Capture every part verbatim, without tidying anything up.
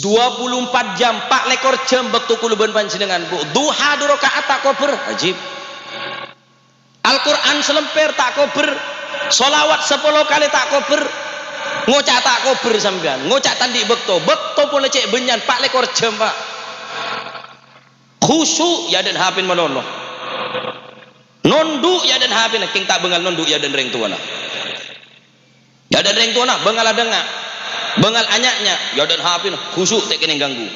Dua puluh empat jam, pa' lèkor jam bâkto kaulâ bân panjhennengan, Bu. Duha du raka'at ta' kobâr, ajib. Al-Qur'an salèmpèr ta' kobâr, shalawat sapolo kalè ta' kobâr, ngoca' ta' kobâr sampèyan, ngoca' ta' andi' bâkto, bâkto polè cè' bânnya'an, pa' lèkor jam, Pa'. Khusu' ya dâ' hapèn malolo. Nondhu' ya dâ' hapèna, kèng ta' bângal nondhu' ya dâ' rèng towana. Ya dâ' rèng towana, bângal adhângnga', bângal anya'nya, ya dâ' hapèna, khusu' ta' kènè' ganggu.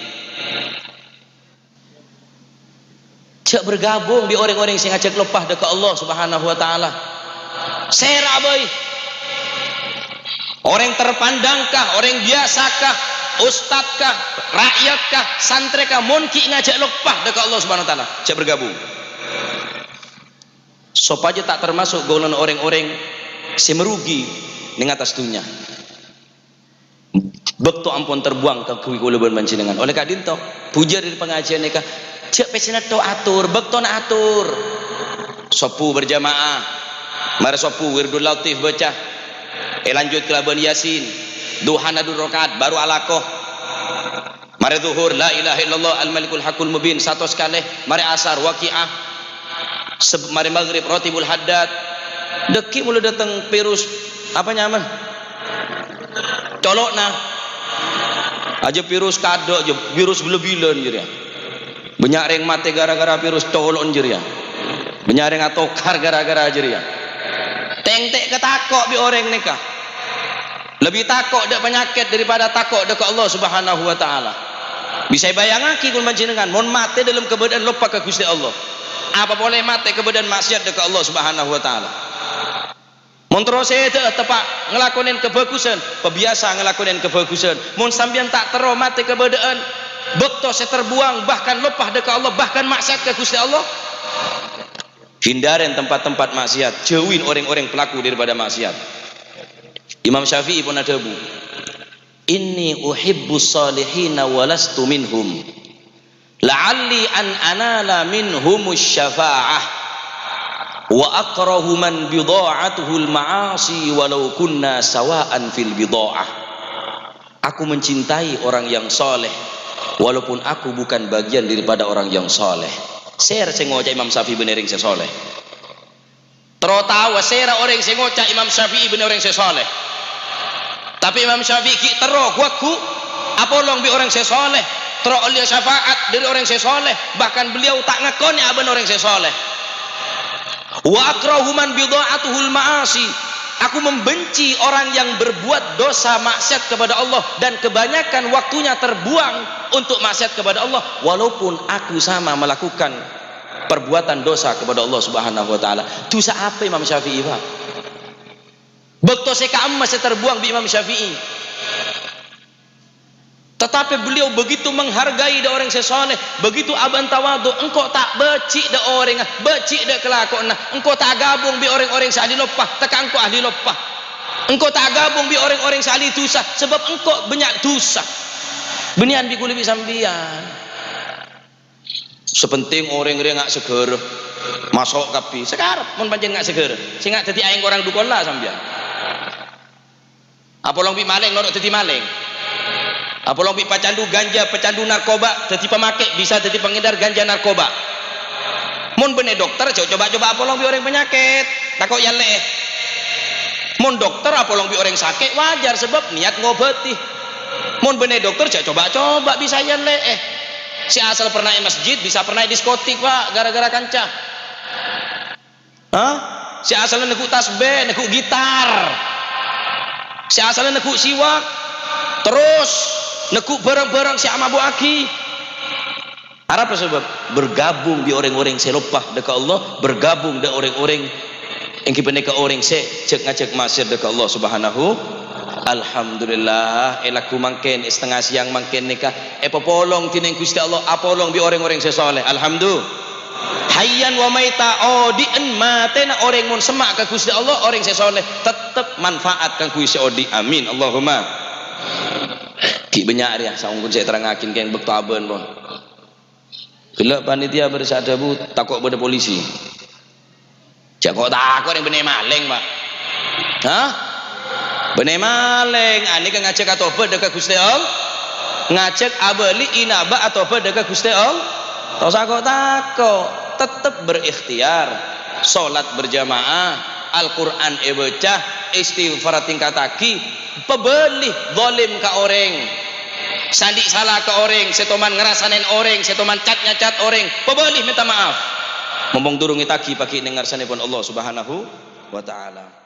Jhâ' bergabung bi' orèng-orèng sè ngajhâk loppa dâ' ka Allah Subhanahu wa Ta'ala. Sèra bhâi. Orèng terpandang kah, orèng biyasa kah, ustad kah, ra'yat kah, santrè kah, mon ghi' ngajhâk loppa dâ' ka Allah Subhanahu wa Ta'ala, jhâ' bergabung. Sopajâ ta' tamaso' golongan orèng-orèng sè marugi neng attas dhunnya. Bâkto ampon terbuang kaangghuy kaulâ bân panjhennengan. Oleh ka'dinto, bujâr dâri pangajiân nèka, jhâ' pèssèna tho ator, bâktona ator. Sobbhu berjamaah, marè sobbhu wirdul latif bâca, èlanjut kalabân Yasin, duhana du raka'at, bhuru alako. Marè Dhuhur, La ilaha illallah al-malikul haqqul mubin, satos kalè. Marè Asar, Waqi'ah. Seb-, marè Maghrib, Ratibul Haddad. Dâgghi' molo dâteng virus, apa nyamana? Colo'na. Ajâ virus kadâ', ajâ virus bilân-bilân jârèya. Bânnya' rèng matè gara-gara virus colo'na jârèya. Bânnya' rèng atokar gara-gara jârèya. Tèng-tèng katako' bi' orèng nèka. Lebbi tako' dâ' panyakèt daripada tako' dâ' ka Allah Subhanahu wa Ta'ala. Bisa èbâjângaghi, ghun panjhennengan, mon matè dâlem kabâdâ'ân loppa ka Ghustè Allah. Apa polè matè kabâdâ'ân ma'siyat dâ' ka Allah Subhanahu wa Ta'ala. Mon terro sèdhâ teppa' ngalakonè kabhâghusân, pabiyasa ngalakonè kabhâghusân. Mon sampèyan ta' terro matè kabâdâ'ân bâkto sè terbuang, bahkan loppa dâ' ka Allah, bahkan ma'siyat ka Ghustè Allah, hindari tempat-tempat maksiat, jauhi orèng-orèng pelaku daripada maksiat. Imam Syafi'i pon adhâbu, "Inni uhibbus shalihina wa lastu minhum. La'alli an anala minhumus syafa'ah. Wa akrahu man bidha'atuhul ma'asi walau kunna sawa'an fil bidha'ah." Aku mencintai orang yang saleh, walaupun aku bukan bagian daripada orang yang saleh. Sèra sè ngoca' Imam Syafi'i bân orèng sè saleh. Terro tao sèra orèng sè ngoca' Imam Syafi'i bân orèng sè saleh. Tapè Imam Syafi'i ghi' terro ghu-lagghu apolong bi' orèng sè saleh, terro ollè syafaat dâri orèng sè saleh, bahkan beliau ta' ngakonè abâ'na orèng sè saleh. "Wa akrahu man bidha'atuhul ma'asi." Aku membenci orang yang berbuat dosa maksiat kepada Allah dan kebanyakan waktunya terbuang untuk maksiat kepada Allah, walaupun aku sama melakukan perbuatan dosa kepada Allah Subhanahu wa Ta'ala. Dusa apa Imam Syafi'i, Pak? Bâkto sè ka'imma sè terbuang bi' Imam Syafi'i. Tetapi beliau begitu menghargai dâ' orèng sè saleh, begitu abâ'na tawadhu, engko' ta' bâji' dâ' orèngnga, bâji' dâ' kalakowanna, engko' ta' gabung bi' orèng-orèng sè ahli loppa, tèka engko' ahli loppa. Engko' ta' gabung bi' orèng-orèng sè ahli dusa, sabâb engko' bânnya' dusa. Bânnèyan bi' kaulâ bi' sampèyan. Sè pentèng orèng rèya nga' saghârâ, maso' kabbhi. Sakarep mon pancèn nga' saghârâ. Sè nga' dhâddhi aèng korang du kolla sampèyan. Apolong bi' malèng, noro' dhâddhi malèng. Apolong bi' pacandu ganja, pacandu narkoba, dhâddhi pamakè, bisa dhâddhi pangèdar ganja narkoba. Mon bânnè dokter, jhâ' coba-coba apolong bi' orèng panyakèt, tako' èallè'è. Mon dokter apolong bi' orèng sakè', wajar, sabâb niat ngobâdhi. Mon bânnè dokter, jhâ' coba-coba bisa èallè'è. Sè asal pernah è masjid, bisa pernah è diskotik, Pak, gara-gara kanca. Hah? Sè asal neggu' tasbih, neggu' gitar. Sè asal neggu' siwak. Terros neggu' bhârâng-bhârâng sè amabu'aghi. Arapa sabâb? Bergabung bi' orèng-orèng sè loppa dâ' ka Allah, bergabung dâ' orèng-orèng èngghi panèka orèng sè jhâk-ngajhâk maksiat dâ' ka Allah Subhanahu. Alhamdulillah, è lagghu mangkèn, è satengnga sèyang mangkèn nèka, èpapolong dhinèng Ghustè Allah, apolong bi' orèng-orèng sè saleh. Alhamdulillah. Hayyan wa maita, odi'ân matèna orèng mon semma' ka Ghustè Allah, orèng sè saleh, tettep manfaat kaangghuy sè odi'. Amin. Allahumma. Ghi' bânnya' rèya saongghuna sè èterrangngaghi kèng bâkto abâ'na, pon. Ghellâ' panitia bârâs adhâbu, tako' bâdâ polisi. Jhâ' ko'-tako' rèng bânnè malèng, Pak. Hah? Bânnè malèng, anèka ngajhâk atobât dâ' ka Ghustè Allah. Ngajhâk abâli, ènaba' atobât dâ' ka Ghustè Allah. Ta' osa ko'-tako', tettep berikhtiar. Sholat berjamaah, Al-Qur'an èbâca, istighfar tingkattaghi, pabâli zalim ka orèng, sè andi' sala ka orèng, sè toman ngarasanè orèng, sè toman cat-nyacat orèng, pabâli mènta maaf. Mompong durung ètaghi, paghi' neng ngarsanèpon Allah Subhanahu wa Ta'ala.